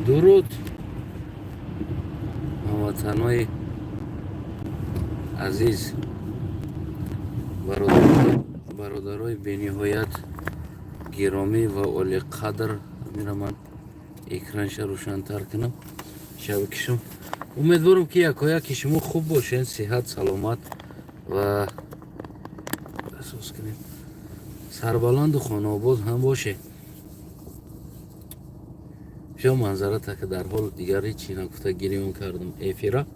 Дуруд, ҳамватанои азиз, бародарои бениҳоят гиромӣ ва олиқадр. Мира ман экранша рӯшантар кунам, шабакишум. Умедворам, ки якояки шумо хуб бошед, сиҳат, саломат ва асос кунем, сарбаланду хонаобод ҳам бошед. Бисёр манзара така. Дар ҳол дигар ҳечи нагуфта гирён кардам эфира.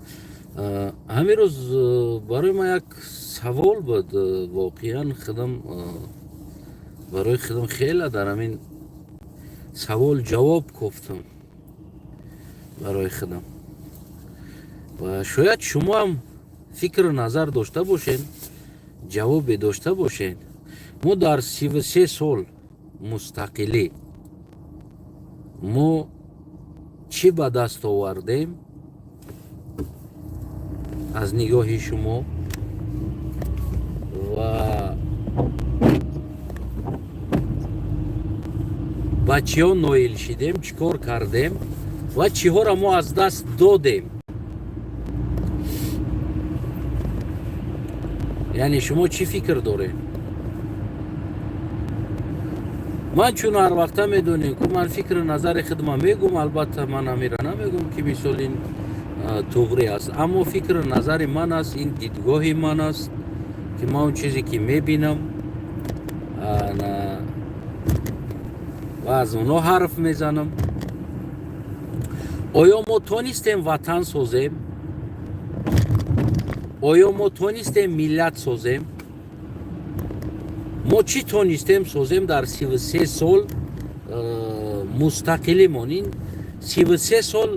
Ҳамин рӯз барои ман як савол буд. Воқеан худам барои худам хеле дар ҳамин савол ҷавоб кофтам барои худам ва шояд шумоам фикру назар дошта бошед, ҷавобе дошта бошед. Мо дар 33 сол мустақилӣ мо чӣ ба даст овардем аз нигоҳи шумо ва ба чиҳо ноил шидем, чӣ кор кардем ва чиҳоро мо аз даст додем? Яъне шумо чӣ фикр доред? Ман чун ҳар вақта медонем, ку ман фикру назари худма мегум. Албатта, ман амира намегум, ки мисол ин туғрӣ аст, аммо фикру назари ман аст, ин дидгоҳи ман аст, ки ман он чизе ки мебинам ва аз онҳо ҳарф мезанам. Оё мо тонистем ватан созем? Оё мо тонистем миллат созем? Мо чӣ тонистем созем дар 33 сол мустақилимон? Ин 33 сол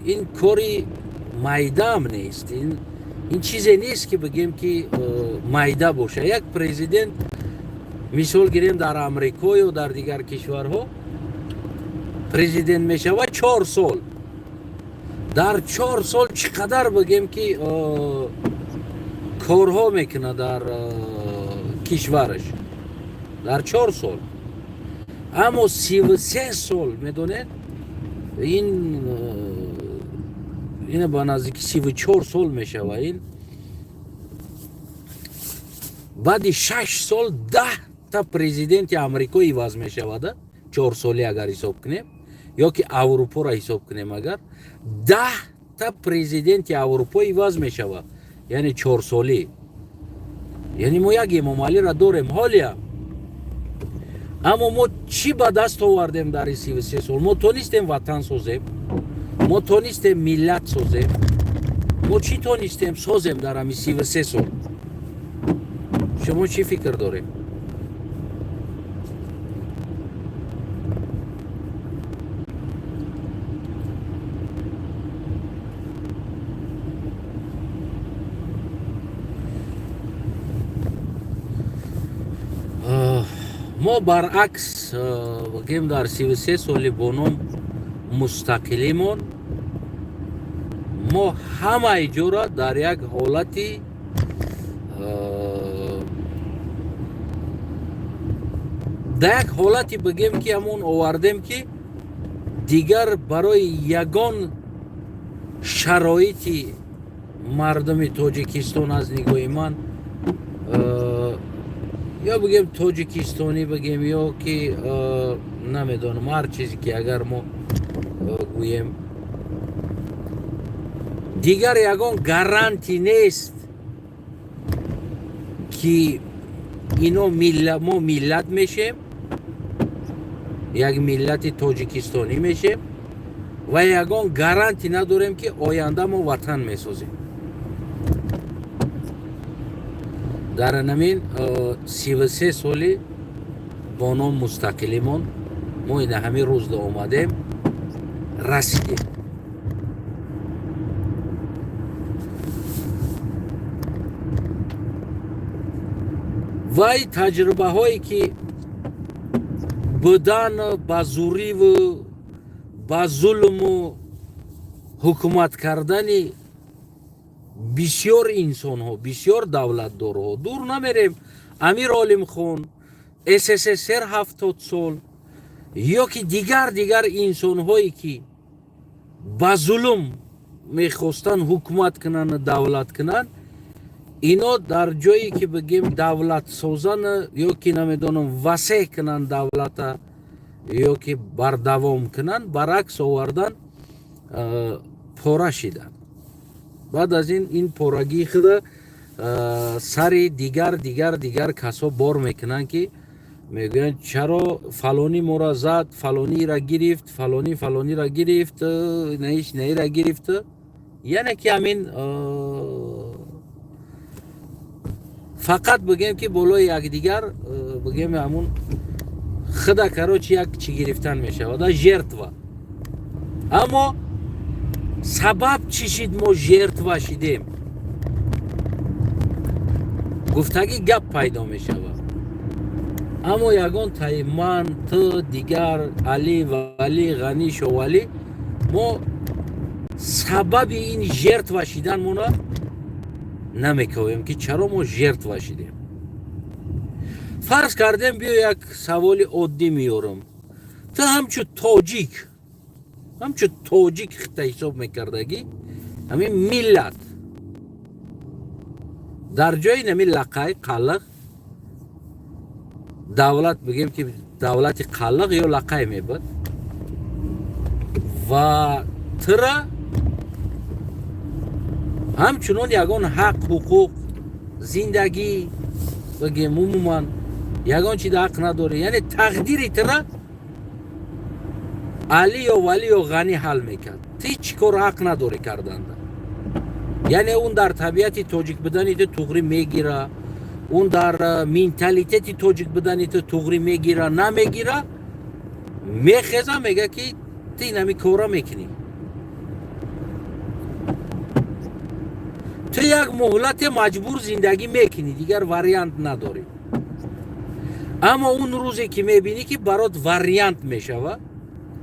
ин кори майдаам нест, ин чизе нест, ки бигем, ки майда боша. Як президент, мисол гирем, дар Амрико ё дар дигар кишварҳо президент мешавад 4 сол. Дар 4 сол чӣ қадар, бигем, ки корҳо мекунад дар кишвараш дар 4 сол. Аммо 33 сол, медонед, ин ина ба наздики 34 сол мешава. Ин баъди 6 сол 10та президенти Амрико иваз мешавада, чорсолӣ агар ҳисоб кунем, ё ки Аврупоро ҳисоб кунем, агар 10та президенти Аврупо иваз мешавад, яъне чорсолӣ. Яъне мо як Эмомалиро дорем ҳолиям, аммо мо чӣ ба даст овардем дар ин 33 сол? Мо тонистем ватан созем? Мо тонистем миллат созем? Мо чӣ тонистем созем дар ҳамин 33 сол? Шумо чӣ фикр дорем? Мо баръакс, бигем, дар 33 соли бо ном мустақилимон мо ҳамаи ҷора дар як ҳолати, дар як ҳолати, бигем, ки ҳамон овардем, ки дигар барои ягон шароити мардуми Тоҷикистон, аз нигоҳи ман, ё бигем тоҷикистонӣ, бигем, ё ки намедонам, ҳар чизе ки агар мо гӯем, дигар ягон гарантӣ нест, ки ино мо миллат мешем, як миллати тоҷикистонӣ мешем ва ягон гарантӣ надорем, ки оянда мо ватан месозем. Дар анамин 33 соли бо ном мустақилимон мо ина ҳамин рӯзда омадем, расидем. Вай таҷрибаҳое ки будан, ба зӯриву ба зулму ҳукумат кардани бисёр инсонҳо, бисёр давлатдорҳо, дур намерем, Амир Олимхон, СССР 70 сол, ё ки дигар дигар инсонҳое ки Ба зулм мехостанд ҳукумат кунанд, давлат кунанд. Ино дар ҷое ки бигем давлат созан ё ки намедонам васеъ кунанд давлата ё ки бардавом кунанд, баръакс овардан пора шиданд. Баъд аз ин порагии худа сари дигар дигар дигар касо бор мекунанд, ки мегӯянд, чаро фалонӣ моро зад, фалониро гирифт, фалонӣ фалониро гирифт, наиш наира гирифт. Яъне ки ҳамин фақат бигем ки болои якдигар бигем ҳамун худа, короче, як чӣ гирифтан мешавад, жертва. Аммо сабаб чӣ шид мо жертва шидем, гуфтагӣ гап пайдо мешавад. Аммо ягон таи ман, ту, дигар, Али, Валӣ, Ғанӣ, Шовалӣ, мо сабаби ин жертва шиданмона намековем, ки чаро мо жертва шидем. Фарз кардем, биё, як саволи оддӣ меёрам. Ту ҳамчун тоҷик хита ҳисоб мекардагӣ, ҳамин миллат дар ҷои нами лақай қаллиқ давлат, бигем ки давлати қаллиқ ё лақай мебуд ва тира ҳамчунон ягон ҳақ, ҳуқуқ, зиндагӣ, бигем, умуман ягон чиз ҳақ надорӣ. Яъне тақдири тира Али ё Валӣ ё Ғанӣ ҳал мекард, ту ҳеҷ кор ҳақ надорӣ карданда. Яъне он дар табиати тоҷик будани ту туғрӣ мегира, он дар менталитети тоҷик будани ту туғрӣ мегира, намегира, мехеза, мега ки ту инами кора мекунӣ. Ту як муҳлате маҷбур зиндагӣ мекунӣ, дигар вариант надорӣ. Аммо он рӯзе ки мебинӣ, ки барот вариант мешава,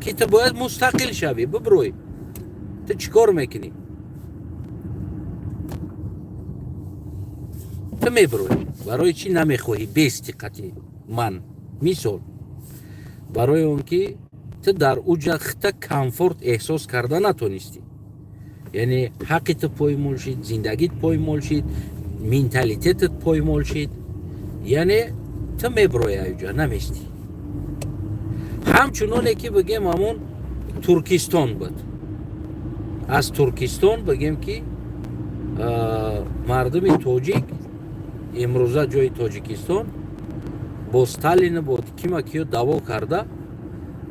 ки ту бояд мустақил шавӣ, бибрӯй, ту чӣ кор мекунӣ? Ту мебурӯй. Барои чӣ намехоҳӣ бестиқати ман? Мисол, барои он ки ту дар уҷа хита комфорт эҳсос карда натонистӣ. Яъне ҳаққи ту поймол шид, зиндагит поймол шид, менталитетат поймол шид. Яъне ту мебурӯй, аюҷа наместӣ. Ҳамчуноне ки бигем ҳамон Туркистон буд, аз Туркистон бигем ки мардуми тоҷик, имрӯза ҷои Тоҷикистон, бо Сталину бо кима киё даъво карда,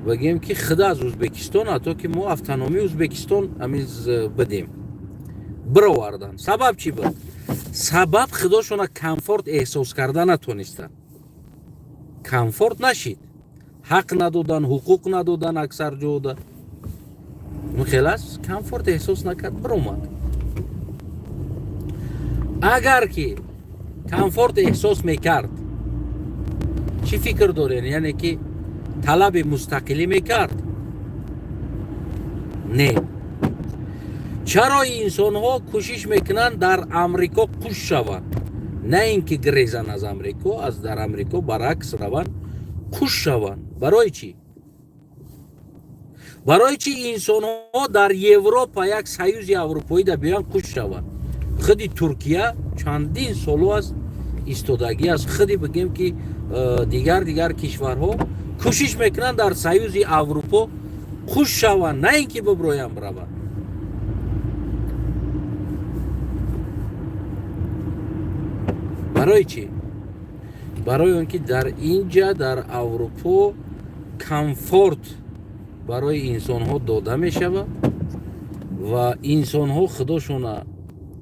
бигем ки худа аз Ӯзбекистон, ҳатто ки мо автономии Ӯзбекистон ҳамиз бидем, бировардан. Сабаб чӣ буд? Сабаб худошона комфорт эҳсос карда натонистанд, комфорт нашид, ҳақ надодан, ҳуқуқ надодан. Аксар ҷода хел аст, комфорт эҳсос накард, биромад. Агар ки комфорт эҳсос мекард, чӣ фикр дорен? Яъне ки талаби мустақилӣ мекард? Не. Чаро инсонҳо кӯшиш мекунанд дар Амрико қуш шаванд, на ин ки гирезан аз Амрико, аз дар Амрико баръакс раванд, қуш шаванд? Барои чӣ? Барои чӣ инсонҳо дар Европа, як союзи аврупоида биёянд, қуш шаванд? Худи Туркия чандин соло аст истодагӣ аст. Худи бигем ки дигар дигар кишварҳо кӯшиш мекунанд дар союзи Аврупо қуш шаванд, на ин ки биброянд, бираванд. Барои чӣ? Барои он ки дар инҷа, дар Аврупо, комфорт барои инсонҳо дода мешавад ва инсонҳо худошона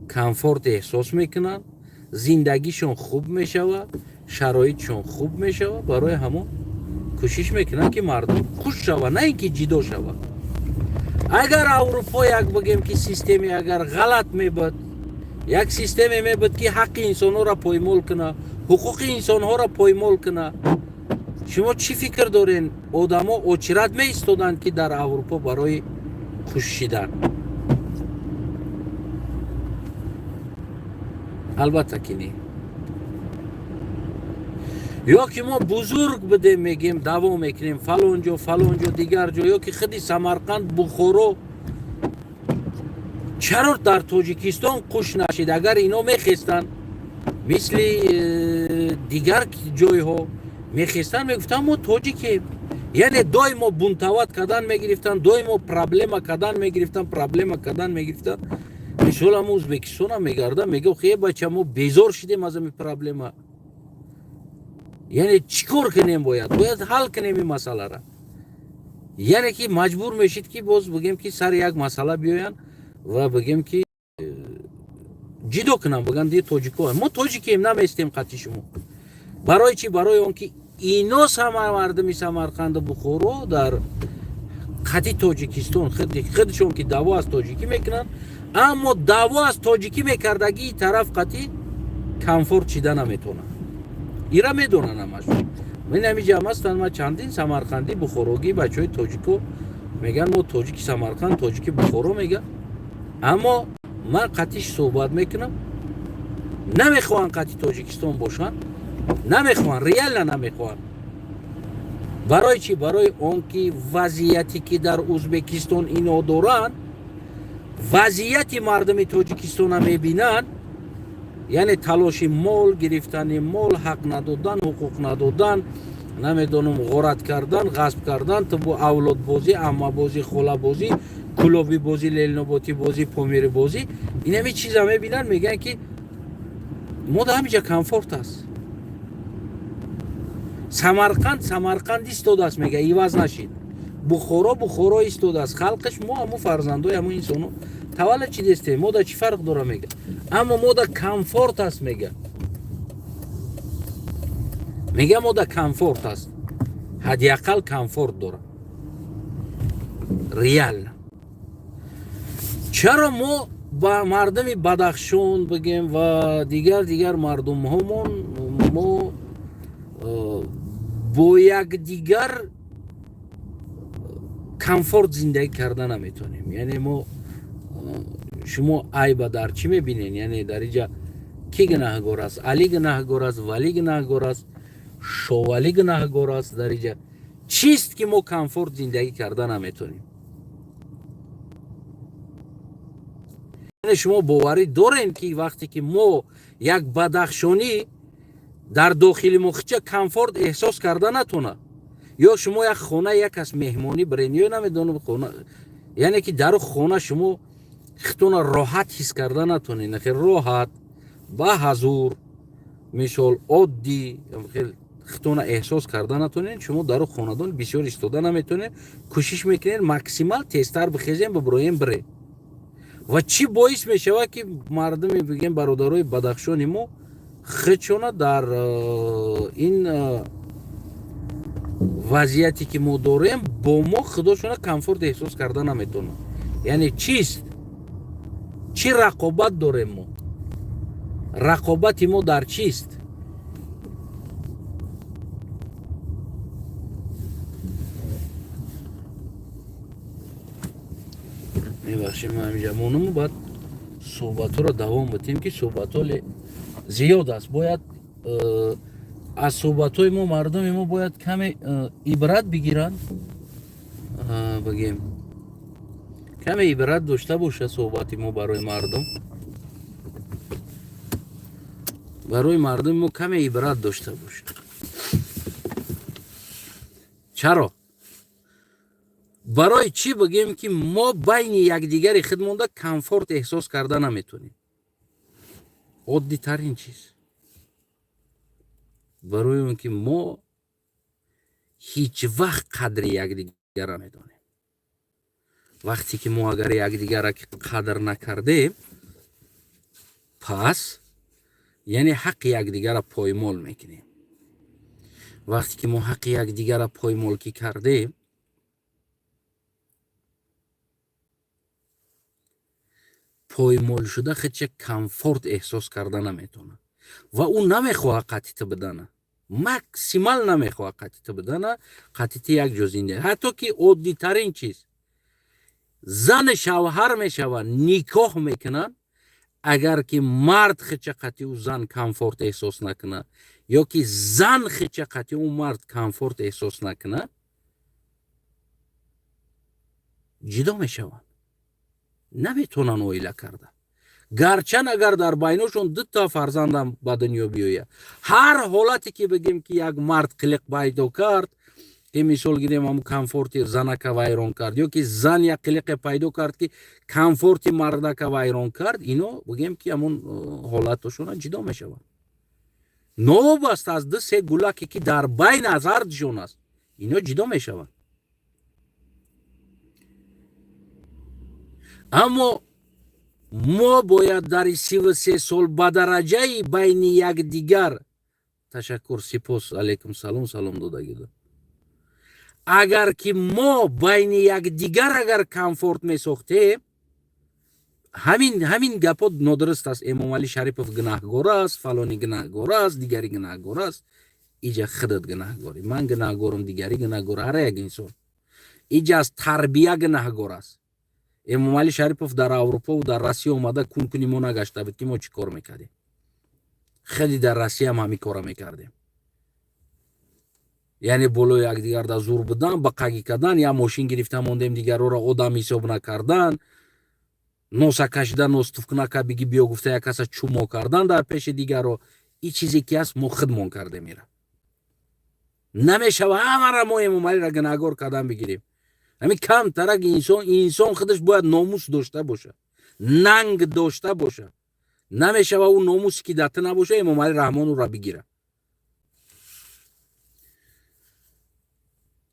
комфорт эҳсос мекунанд, зиндагишон хуб мешавад, шароитшон хуб мешавад. Барои ҳамон кӯшиш мекунанд, ки мардум хуш шавад, на ин ки ҷидо шавад. Агар Аврупо як бигем ки системе агар ғалат мебуд, як системе мебуд, ки ҳаққи инсонҳоро поймол куна, ҳуқуқи инсонҳоро поймол куна, шумо чӣ фикр дорен? Одамо очередь меистоданд, ки дар Аврупо барои хушшидан? Албатта ки не. Ё ки мо бузург будем, мегем, даъво мекунем, фалон ҷо, фалон ҷо, дигар ҷо, ё ки худи Самарқанд, Бухоро. Чаро дар Тоҷикистон қуш нашид? Агар ино мехестанд, мисли дигар ҷойҳо мехестанд, мегуфтанд, мо тоҷикем. Яъне доимо бунтовать кардан мегирифтанд, доимо проблема кардан мегирифтанд, проблема кардан мегирифтанд. Мисол, ҳама Ӯзбекистонам мегардам, мега, хе, бача, мо безор шидем аз ами проблема. Яъне чӣ кор кунем? Бояд ҳал кунем ин масъалара. Яъне ки маҷбур мешид, ки боз бигем, ки сари як масъала биёянд ва бигем, ки ҷидо кунам, биган, ди тоҷико, мо тоҷикем, наместем қати шумо. Барои чӣ? Барои он ки ино мардуми Самарқанду Бухоро дар қати Тоҷикистон худшон ки даъво аз тоҷикӣ мекунанд, аммо даъво аз тоҷикӣ мекардагии тараф қати комфорт шида наметавонанд. Ира медонанд ҳамашон. Ман ҳамиҷа ҳастанд, ма чандин самарқандӣ, бухорогӣ, бачаҳои тоҷико мегӯянд, мо тоҷики Самарқанд, тоҷики Бухоро мегӯянд, аммо ман қатиш суҳбат мекунам, намехоҳанд қати Тоҷикистон бошанд, намехоҳанд, реально намехоҳанд. Барои чӣ? Барои он ки вазъияте ки дар Ӯзбекистон ино доранд, вазъияти мардуми Тоҷикистона мебинанд, яъне талоши мол гирифтани мол, ҳақ надодан, ҳуқуқ надодан, намедонам, ғорат кардан, ғасб кардан, тубу авлодбозӣ, аммабозӣ, холабозӣ, кулобибозӣ, лелноботибозӣ, помирибозӣ, инами чиза мебинанд, мегӯянд, ки мо да ҳамиҷа комфорт аст. Самарқанд Самарқанд истодааст, мега, иваз нашид. Бухоро Бухоро истодааст, халқаш мо ҳамун фарзандои ҳамун инсоно таваллуд чидестем, мо да чӣ фарқ дора, мега, аммо мо да комфорт аст, мега, мо да комфорт аст, ҳадди ақал комфорт дора реально. Чаро мо ба мардуми Бадахшон бигем ва дигар мардумҳомон мо бо якдигар комфорт зиндагӣ карда наметавонем? Яъне мо шумо айба дар чӣ мебинед? Яъне дар инҷа кӣ гунаҳгор аст? Али гунаҳгор аст, Валӣ гунаҳгор аст, Шовалӣ гунаҳгор аст? Дар инҷа чист, ки мо комфорт зиндагӣ карда наметавонем? Яъне шумо боварӣ дорем, ки вақте ки мо як бадахшонӣ дар дохили мухича комфорт эҳсос карда натонад, ё шумо як хона як кас меҳмонӣ бирен, ё намедонам, хона, яъне ки дару хона шумо хитона роҳат ҳис карда натонед, нахел роҳат, ба ҳазур, мисол, оддӣ хитона эҳсос карда натонед. Шумо дару хонадон бисёр истода наметонед, кӯшиш мекунед максимал тезтар бихезем, биброем, бирем. Ва чӣ боис мешавад, ки мардуми, бигем, бародарои бадахшони мо худшона дар ин вазъияте ки мо дорем, бо мо худошона комфорт эҳсос карда наметавонанд? Яъне чист? Чӣ рақобат дорем мо? Рақобати мо дар чист? Мебахшем, ма ҳамиҷа монуму баъд суҳбатҳоро давом бидем, ки суҳбатҳо зиёд аст. Бояд аз суҳбатҳои мо мардуми мо бояд каме ибрат бигиранд, бигем, каме ибрат дошта бошад суҳбати мо барои мардум, барои мардуми мо каме ибрат дошта бошад. Чаро, барои чӣ, бигем, ки мо байни якдигари худ монда комфорт эҳсос карда наметонем? Оддитарин чиз, барои он ки мо ҳеҷ вақт қадри якдигарра медонем. Вақте ки мо агар якдигарра қадр накардем, пас яъне ҳаққи якдигарра поймол мекунем. Вақте ки мо ҳаққи якдигарра поймол ки кардем, поймолшуда худша комфорт эҳсос карда наметавонад ва ӯ намехоҳад қатъи ту бидана, максимал намехоҳад қатъи ту бидана, қатъи ту як ҷо зинда. Ҳатто ки оддитарин чиз, зани шавҳар мешаванд, никоҳ мекунанд, агар ки мард худша қатъи ӯ зан комфорт эҳсос накунад ё ки зан худша қатъи ӯ мард комфорт эҳсос накунад, ҷудо мешаванд. Наметавонанд оила карда, гарчанд агар дар байношон дута фарзандам ба дунё биёяд. Ҳар ҳолате ки бигем, ки як мард қилиқ пайдо кард, ки мисол гирем, ҳамун комфорти занака вайрон кард, ё ки зан як қилиқе пайдо кард, ки комфорти мардака вайрон кард, ино бигем, ки ҳамун ҳолатошона ҷудо мешаванд. Новобаста аз ду се гулаке, ки дар байн аз ҳардушон аст, ино ҷудо мешаванд. Аммо мо бояд дар 33 сол ба дараҷаи байни якдигар. Ташаккур, сипос, алайкум салом, салом додагиду. Агар ки мо байни якдигар агар комфорт месохтем, ҳамин гапҳо нодуруст аст. Эмомалӣ Шарипов гунаҳгор аст, фалонӣ гунаҳгор аст, дигари гунаҳгор аст. Иҷа худат гунаҳгорӣ, ман гунаҳгорам, дигари гунаҳгор, ҳар як инсон иҷа аз тарбия гунаҳгор аст. Эмомалӣ Шарипов дар Аврупову дар Россия омада кун-куни мо нагашта буд, ки мо чӣ кор мекардем. Хеле дар Россияам ҳамин кора мекардем, яъне болои якдигар да зур будан, ба қагӣ кардан, як мошин гирифта мондем, дигарҳоро одам ҳисоб накардан, носа кашида, нос туфкунака биги биё гуфта, як каса чумо кардан дар пеши дигарро. И чизе ки аст, мо худмон кардем. Ира намешава ҳамара мо Эмомалиро гунаҳгор кардан бигирем. Ҳамин камтарак инсон, инсон худаш бояд номус дошта бошад, нанг дошта бошад. Намешава ӯ номусе ки дар ту набоша, Эмомалӣ Раҳмон ӯро бигира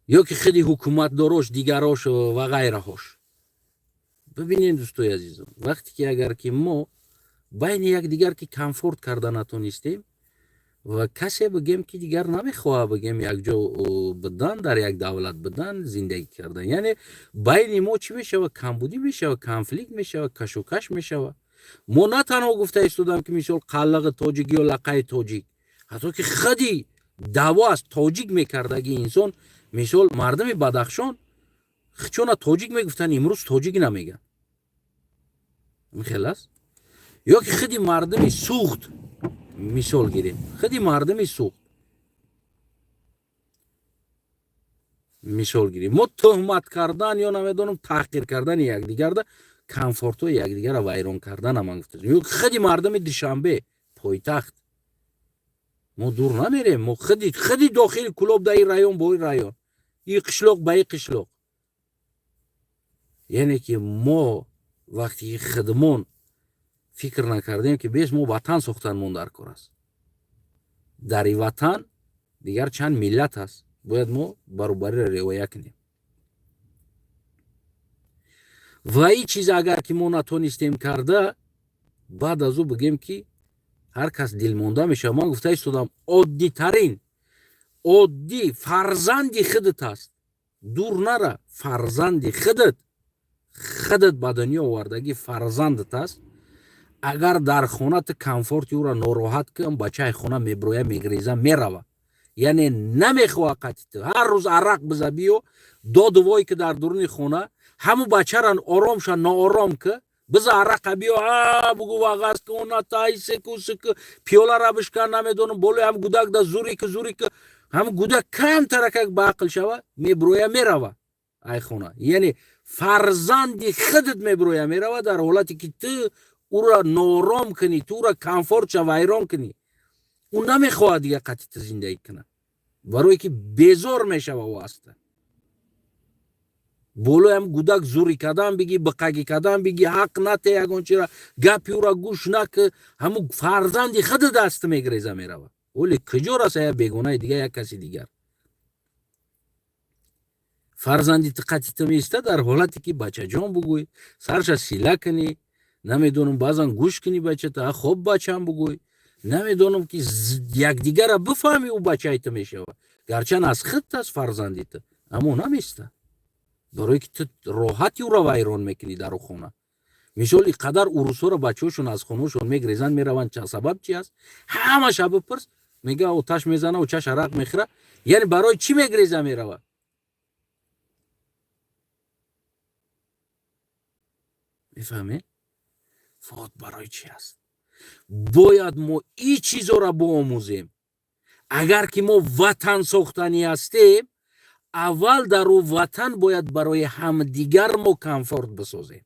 ё ки худи ҳукуматдорош, дигарош ва ғайраҳош. Бибинем, дӯстои азизом, вақте ки агар ки мо байни якдигар ки комфорт карда натонистем ва касе бигем, ки дигар намехоҳа, бигем, якҷо будан, дар як давлат будан, зиндагӣ кардан, яъне байни мо чӣ мешава? Камбудӣ мешава, конфликт мешава, кашокаш мешава. Мо на танҳо гуфта истодам, ки мисол қаллиғи тоҷик ё лақаи тоҷик, ҳатто ки худи даъво аз тоҷик мекардаги инсон, мисол мардуми Бадахшон чона тоҷик мегуфтанд, имрӯз тоҷик намегӯянд, хел аст. Ё ки худи мардуми Суғд мисол гирем, худи мардуми Суғд мисол гирем, мо тӯҳмат кардан ё намедонам таҳқир кардани якдигарда комфортҳои якдигарро вайрон кардана ман гуфта. Ё худи мардуми Душанбе, пойтахт, мо дур намерем, мо худи дохили Кулоб, да ин район бо ин район, и қишлоқ ба ин қишлоқ. Яъне ки мо вақте ки худмон фикр накардем, ки бес мо ватан сохтанмон дар кор аст, дар ин ватан дигар чанд миллат аст, бояд мо баробариро риоя кунем. Ва ин чиз агар ки мо натонистем карда, баъд аз ӯ бигем, ки ҳар кас дилмонда мешавад. Ман гуфта истодам, оддитарин, оддӣ фарзанди худат аст, дур нара, фарзанди худат, худат ба дунё овардагӣ фарзандат аст. Агар дар хона ту комфорти ӯро нороҳат кун, бачаи хона меброя, мегреза, мерава, яъне намехоҳа қати ту. Ҳар рӯз арақ биза, биё, доду вой ки дар дуруни хона, ҳамун бачара оромша ноором ки, биза арақа биё, а бугу, вағаз ки, она тайсеку сику, пиёлара бишкан, намедонам, болои ҳам гудак да зури ки, зури ки, ҳамун гудак камтаракак ба ақл шава, меброя, мерава ай хона. Яъне фарзанди худат меброя, мерава дар ҳолате ки ту ӯро ноором кунӣ, ту ӯро комфортша вайрон кунӣ, ӯ намехоҳад дигар қати ту зиндагӣ кунад, барое ки безор мешава ӯ аста. Болоям гудак зури кардан биги, биқагӣ кардан биги, ҳақ нате, ягон чира гапи ӯра гӯш наки, ҳамун фарзанди худи даст мегреза, мерава. Оле куҷо раса як бегонаи дигар, як каси дигар? Фарзанди ту қати ту меиста дар ҳолате ки бачаҷон бугӯй, сарша сила кунӣ, намедонам, баъзан гӯш кунӣ бачата, хоб бачам бугӯй, намедонам, ки якдигарра бифаҳмӣ, ӯ бачаи ту мешавад, гарчанд аз худ аст фарзанди ту, аммо намеиста, барое ки ту роҳати ӯро вайрон мекунӣ дар хона. Мисол, и қадар урусҳоро бачаҳошон аз хонаҳошон мегрезанд, мераванд, сабаб чи аст? Ҳамаша бипурс, мега оташ мезана, очаш арақ мехӯра. Яъне барои чӣ мегреза, мерава? Мефаҳмед, фот барои чи аст? Бояд мо и чизоро биомӯзем. Агар ки мо ватан сохтанӣ ҳастем, аввал дар ӯ ватан бояд барои ҳамдигар мо комфорт бисозем.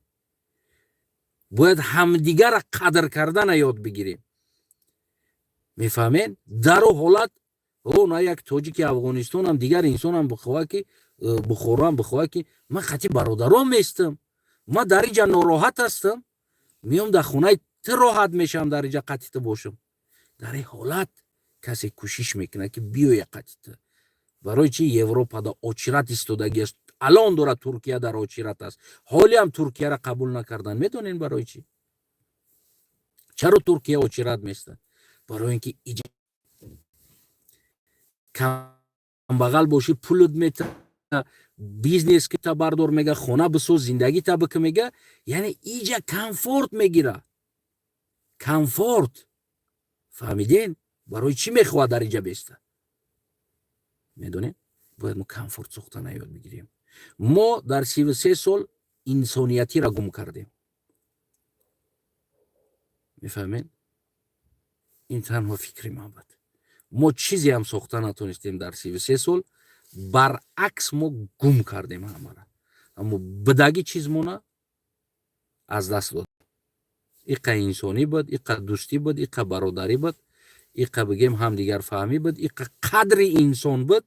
Бояд ҳамдигарро қадр кардана ёд бигирем, мефаҳмед? Дар о ҳолат о на як тоҷики Афғонистонам, дигар инсонам бихоҳа, ки Бухороам бихоҳа, ки ман қати бародарон местам, ман дар иҷа нороҳат ҳастам, меом дар хонаи ту, роҳат мешавам, дар иҷа қати ту бошам. Дар ин ҳолат касе кӯшиш мекунад, ки биёя қати ту. Барои чи Европада очередь истодагӣ аст? Алон дорад, Туркия дар очередь аст. Ҳолиам Туркияро қабул накардан. Медонем барои чӣ? Чаро Туркия очередь местад? Барои ин ки иҷа камбағал бошӣ, пулут мета, бизнес та бардор мега, хона бисоз, зиндагита бика мега. Яъне иҷа комфорт мегира, комфорт, фаҳмиден? Барои чӣ мехоҳад дар иҷа беста? Медонем, бояд мо комфорт сохтана ёд бигирем. Мо дар 33 сол инсониятиро гум кардем, мефаҳмед? Ин танҳо фикри ман буд. Мо чизеам сохта натонистем дар 33 сол, баръакс, мо гум кардем ҳамара. Аммо бидагӣ чизмона аз даст дод. Иқа инсонӣ буд, иқа дӯстӣ буд, иқа бародарӣ буд, иқа, бигем, ҳамдигарфаҳмӣ буд, иқа қадри инсон буд.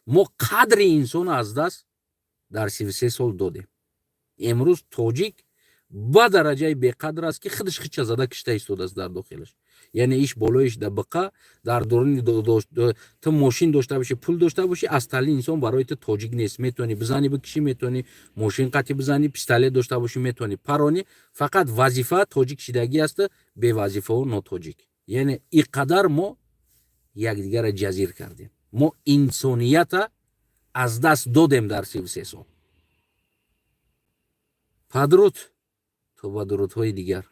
Мо қадри инсонро аз даст дар 33 сол додем. Имрӯз тоҷик ба дараҷаи беқадр аст, ки худаш хича зада кишта истодааст дар дохилаш. Яъне иш болоиш да биқа дар дуруни. Ту мошин дошта бошӣ, пул дошта бошӣ, астали инсон барои ту тоҷик нест. Метавонӣ бизанӣ, бикишӣ, метавонӣ мошин қатӣ бизанӣ, пистолет дошта бошӣ, метавонӣ паронӣ. Фақат вазифа тоҷик шидагӣ аст, бевазифаву нотоҷик. Яъне и қадар мо якдигарро ҷазир кардем, мо инсонията аз даст додем дар 33 сол. Падруд, то ба дурудҳои дигар.